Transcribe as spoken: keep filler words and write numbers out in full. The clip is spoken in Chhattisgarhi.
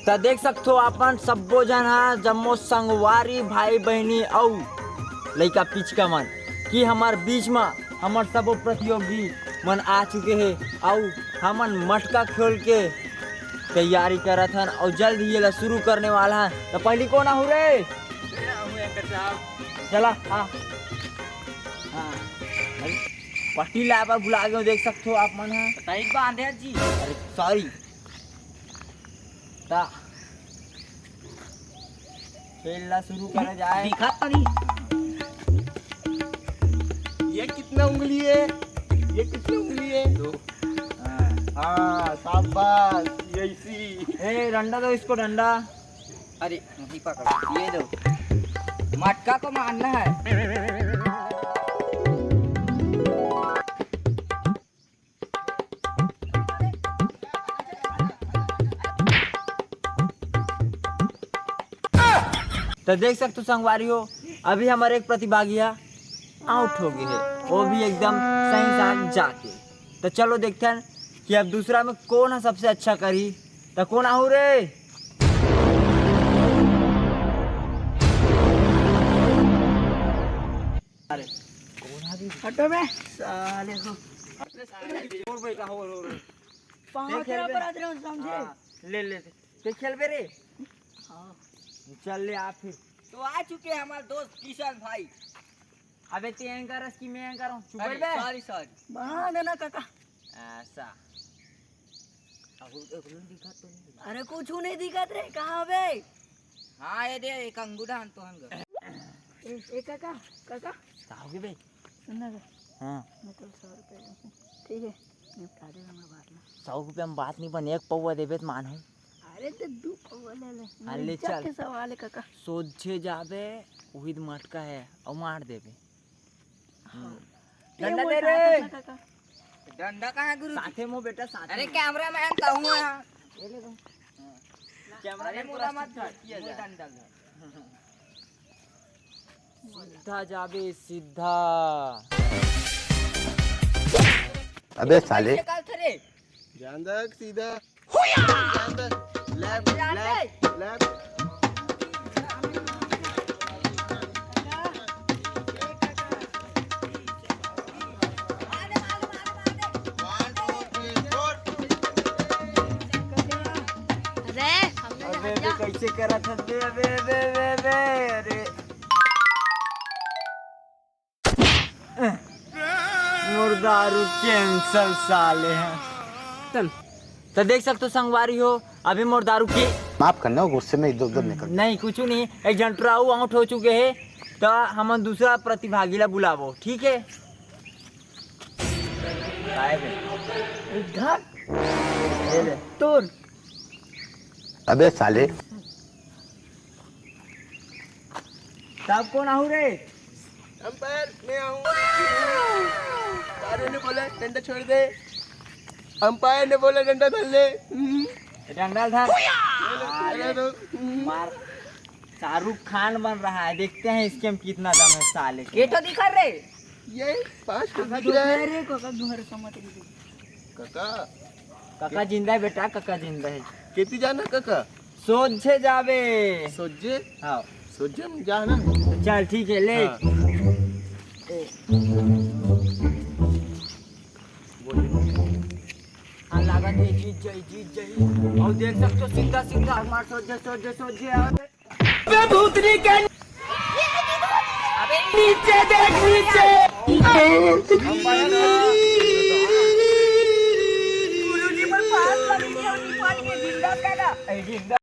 त देख सकथो, अपन सब्बो झन ह, जम्मो संगवारी, भाई बहिनी अउ लइका पिचका मन, कि हमर बीच म हमर सबो प्रतियोगी मन आ चुके हे, अउ हमन मटका खोल के तैयारी करत हन, अउ जल्द ही एला शुरू करने वाला हन। त पहली कोन आहू रे? चला, हाँ। हाँ। पट्टी लाए बर भुला गेंव, देख सकथो आप मन ह। टाइट बांधे जी। अरे सॉरी। ता खेल ला शुरू करा जाए। दिखा तो नहीं। ये कितना उंगली है? ये कितनी उंगली है? दो। हाँ। हाँ, शाबाश, ये इसी। ए, डंडा दो इसको, डंडा। अरे, नहीं पकड़ा, ये दो। मटका को मारना है। त देख सकथो संगवारी हो, अभी हमर एक प्रतिभागी ह आउट हो गे हे, वो भी एकदम सही साथ जाके। त चलो देखथन कि अब दूसरा में कोन ह सबसे अच्छा करही। त कोन आहू रे? अरे, कोन आ गई? हटो बे, साले हो। अरे साले, और भाई का हो, हो, हो। पाँच देख, खेल बे। अपराध रहो, समझे? हाँ, ले, ले, ले। ते खेलबे रे? हाँ। चल ले आ फिर। तो आ चुके हैं हमारे दोस्त किशन भाई। अबे ते एंकर हस कि मैं एंकर हूँ? चुप अरे, बे। Sorry, sorry. बहाना ना काका। ऐसा। अहू, अहू दिखत तो नहीं। अरे कुछ नहीं दिखत रे, कहाँ बे? हाँ, ये दे, एक अंगूठा आन तो हंग। ए, ए काका, काका। का हो गया बे? सुन ना बे। हाँ। मैं तो सौ रुपये दूँ। ठीक है, निपटा दे हमारे बात में। सौ रुपये में बात नहीं बने, एक पौवा देबे त मान हूँ। अरे तो दू पौवा ले ले। हाँ, मेरी ले इज्जत चल। के सवाल है काका। सोझे जाबे, उहिद मटका है, और मार देबे। हाँ। हम्म। ये डंडा मोर दे साथ रे। अपना काका। डंडा कहाँ है गुरु जी? साथे मो बेटा, साथे अरे मो। कैमरा मैन तो हूँ यहाँ। ये ले दो। हाँ। कैमरा अरे मैन मोला पूरा मत स्टिक धर, किया मोर जाए। डंडा धर। सीधा जाबे, सीधा। अबे साले। कैसे काल थे रे? ध्यान रख, सीधा। ध्यान रख। Left, left, left. अरे, हमने अबे, अबे, कैसे करत हस बे? अबे, अबे, अबे, अबे, अरे। मोर दारू कैंसिल साले हैं। त देख सकथो संगवारी हो, अभी मोर दारू के माफ करना, गुस्से में इधर उधर निकल। नहीं, कुछ नहीं, एक झन टुरा अउ आउट हो चुके हे, त हमन दूसरा प्रतिभागी ला बुलाबो, ठीक है? काय बे? इधर ये ले। तोर। अबे साले। तब कोन आहू रे? अंपायर, मैं आहूँ। अंपायर ने बोला डंडा छोड़ दे। अंपायर ने बोला डंडा धर ले। डंडा धर। ये ले, अरे, ये ले। मार। शाहरुख खान बन रहा है, देखते हैं इसके में कितना दम है साले के। ये तो दिखा रे। ये पाँच को काका दिख रहा है। रे, काका घर समझ रही। काका। काका जिंदा है बेटा, काका जिंदा है। केती जाना काका? सोझे जाबे। सोझे? हाँ। सोझे में जाना। तो चल ठीक है, ले। हाँ। ए। हाँ, लागत है जीत जाई, जीत जाई। अउ देख सकथो सीधा सीधा हमार सोझे, सोझे, सोझे आवे। अबे भूतनी के अबे नीचे देख, नीचे। गुरुजी पर पास लगी है, उनकी पास के जिंदा पैदा। ए, जिंदा